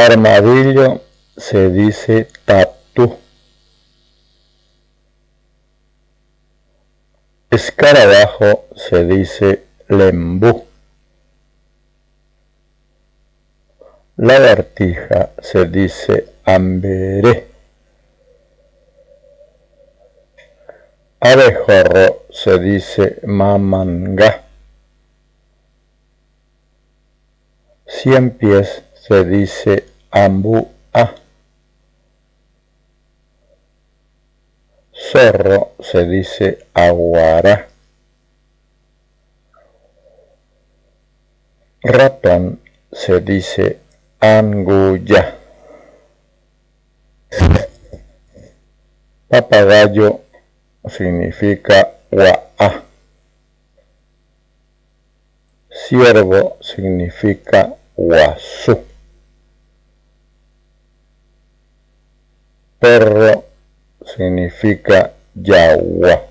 Armadillo se dice tatu. Escarabajo se dice lembú. Lagartija se dice amberé. Abejorro se dice mamanga. Ciempiés se dice ambúa. Zorro se dice aguará. Ratón se dice anguya. Papagayo significa gua'a. Ciervo significa guasu. Perro significa yagua.